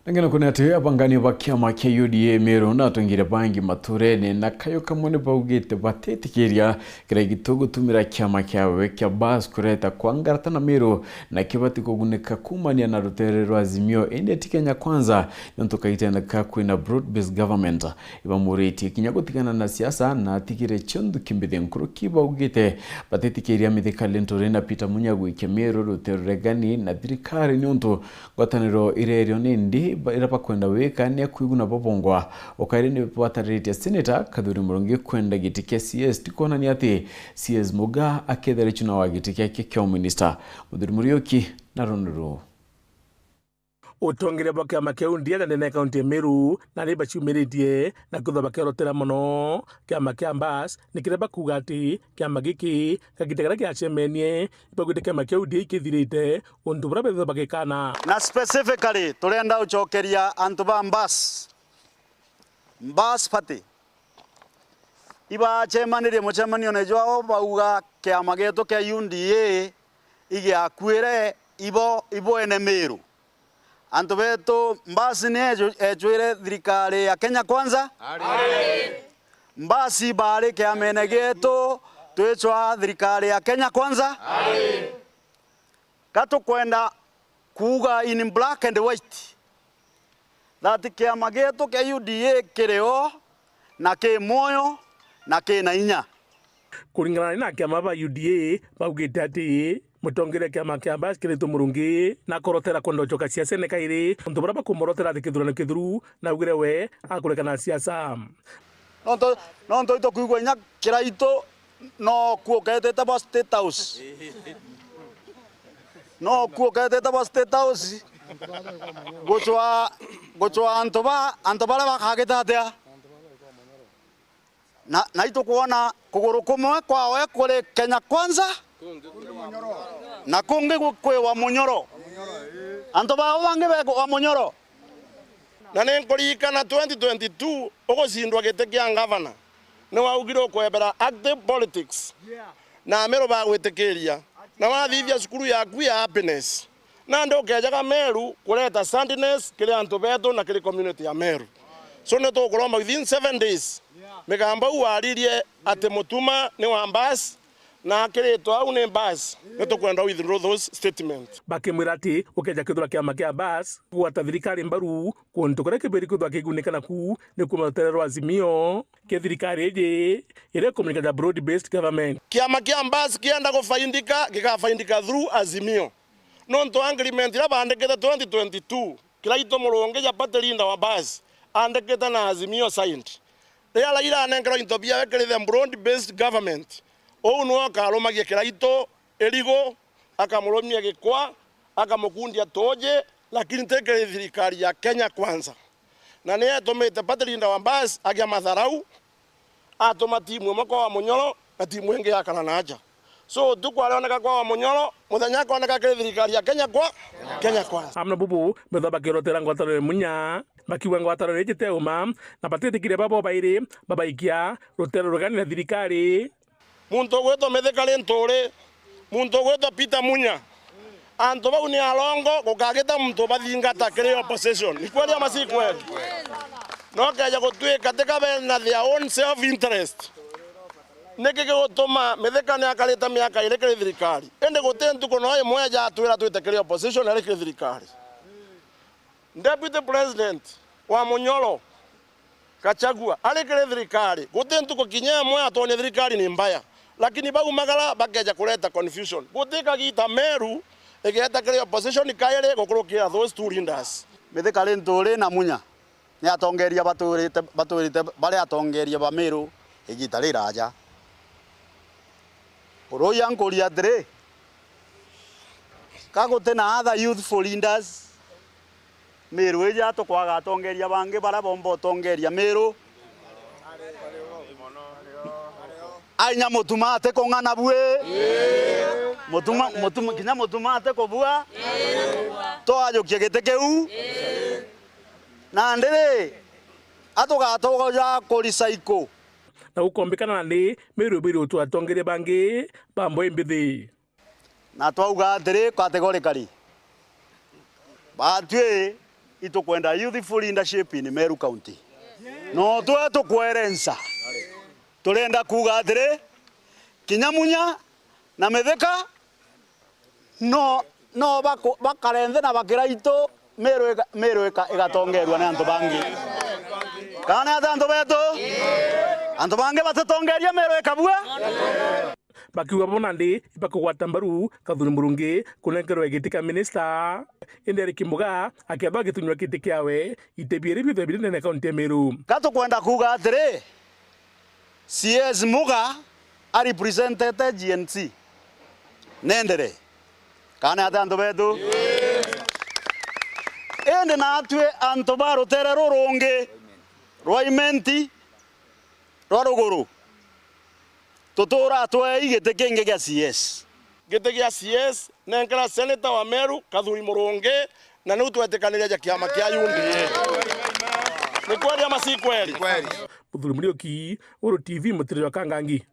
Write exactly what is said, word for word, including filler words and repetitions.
Angina kuni ati abangani ba kiama kia U D A Meru na atongeria bangi maturene na kayo kamwe ni baugite batitikiria kiria gitugutumira kiama kiawe kia Mbas kureta kwangarata na Meru na kibati kugunika kumania na rutere rwa Azimio, indi ti Kenya Kwanza, nontu kaitene ka kwina broad-based government. Ibamuritie kinya gutigana na siasa na atigire cionthe kimbithi nkuruki baugite batitikiria Mithika Linturi na Peter Munya gwikia Meru rutere ruregani na thirikari niuntu ngwataniro iria irio nindi ba-, iria bakwenda wika ni akwiguna babongwa. Ukairi ni batariritie Senator Kathuri Murungi kwenda giti kia C S, ti kwonania ati C S Muga akethira ichuna wa giti kiake kia uminista. Muthuri Muriuki na runi ruu. Utongeria bwa kiama kia U D A na ndene ya kaunti ya Meru na ni baciumiritie na kwithwa bakiorotera mono kiama kia Mbas, ni kiria bakuuga ati kiama giki gagita karia kiacemenie, ibaugite kiama kia U D A ikithirite untu buria bethirwa bagikana. Na specifically, turenda ucokeria antu ba Mbas, Mbas Party, ibacemanirie mucemanione jwao bauga kiama gietu kia U D A igiakuire ibo, ibo ene Meru. Antu betu, Mbas ni eju-, ecwire thirikari ya Kenya Kwanza. Mbas bari kiamene gietu, twicwa thirikari ya Kenya Kwanza. Ka tukwenda kuuga in black and white that kiama gietu kia U D A kiri o na ki mwoyo na ki na inya. Kuringana na kiama ba U D A, baugite ati mutongeria kiama kia Mbas Kiraitu Murungi nakorotera kwenda ucoka siasene kairi, untu buria bakumorotera ati kithurano kithuru na augire we akurekana na siasa. Nontu, nontu itukwigua inya Kiraitu no kuo uketete bwa State House. No kuo uketete bwa State House. Gucwa, gucwa antu ba, antu baria bakagita atia? Na, na itukwona kuguru kumwe kwawe kuri Kenya Kwanza, na kungi gu-, kwi wa Munyoro. Antu bao bangi be wa Munyoro. Na ni nkuririkana twenty twenty-two ugucindwa giti kia ngavana, ni waugire ukwebera active politics, na Ameru bagwitikiria, na wathithia cukuru yaku ya happiness. Nandi ukejaga Meru kureta sadness kiri antu betu na kiri community ya Meru. So ni tukuromba within seven days, migamba u waririe ati Mutuma ni wa Mbas, na akiritwa au ni Mbas, ni tukwenda withdraw those statements. Bakimwira ati ukeja kwithirwa kiama kia Mbas kugwata thirikari mbaru, kuntu kuria kibiri kwithwa kigunika naku ni kuma rutere rwa Azimio, ke thirikari iji iria ikumenyeka ta broad based government. Kiama kia Mbas kienda gufaindika, gikafaindika through Azimio. Nontu agreement iria baandikite twenty twenty-two, Kiraitu Murungi ja party leader wa Mbas aandikite na Azimio signed. Riria Raila anenkerwa into biawe kiri the broad based government, uu niwe ukarumagia Kiraitu irigu, akamurumia gikwa, akamukundia tuuji, lakini ti kiri thirikari ya Kenya Kwanza. Na ni etumite party leader wa Mbas agia matharau, atuma timu imwe kwa wa Munyoro na timu ingi yakara na aja. So, utuku arioneka kwa wa Munyoro, muthenya akoneka kiri thirikari ya Kenya kwa, Kenya Kwanza. Amwe na bubu, methwa bakirotera ngwataniro ya Munya, bakiuga ngwataniro iji ti uma, na batitikiria babo bairi babaikia rutere ruregani na thirikari. Muntu ugwitwa Mithika Linturi, muntu ugwitwa Peter Munya. Antu bau ni arongo, gukagita muntu ubathingata kiri opposition. Ni kweli ama si kweli? No keja gutwika tika bena their own self interest. Niki gigutuma Mithika ni akarite miaka iri kiri thirikari? Indi guti ntuku no imwe ejatwira twite kiri opposition ari kiri thirikari. Deputy President wa Munyoro, Gachagua, ari kiri thirikari, guti ntuku kinya imwe atwonia thirikari ni mbaya. Lakini baumagara bakeja kureta confusion. Guti kagita Meru igeta kiri opposition kairi gukurukira those two leaders. Mithika Linturi na Munya ni atongeria batwirite, batwirite bari atongeria ba Meru igita riraja. Uruya nkuria atiri, ka guti na other youthful leaders Meru iji atukwaga atongeria bangi bara bomba utongeria Meru? Ainya Mutuma ati kung'ana bui? Mutuma, Mutuma, kinya Mutuma ati kubua? Twajukie giti kiu? Nandi ri, atugatogoja ku recycle. Na gukombikana nandi Meru ibwiri utua atongeria bangi ba mboe mbithi. Na twauga atiri, categorically, batwi Itukwenda youthful leadership in Meru County. No twe tukwerensa. Turenda kuuga atiri, kinya Munya na Mithika no, no baku-, bakare nthi na bakira itu, Meru ika-, Meru ika-, igatongerua ni antu bangi. Kana ni atia antu betu? Antu bangi batitongeria Meru ikabua? Bakiuga bo nandi ibakugwata mbaru Kathuri Murungi kunenkerwe giti kia minista, indi Eric Muga akethwa agitunywa giti kiawe iti biiri bithwe biri ndene ya kaunti ya Meru. Ka tukwenda kuuga atiri, C S Muga arepresentete G N C. Nendere. Kana ni atia antu betu? Indi natwi antu ba rutere rurungi rwa Imenti rwa ruguru, tutura twei giti kingi gia C S. Giti gia C S nenkera seneta wa Meru Kathuri Murungi, na niu twetikaniria ja kiama kia U D A. Ni kweli ama si kweli? Muthuri Muriuki, Uru T V, Mutiri jwa Kangangi.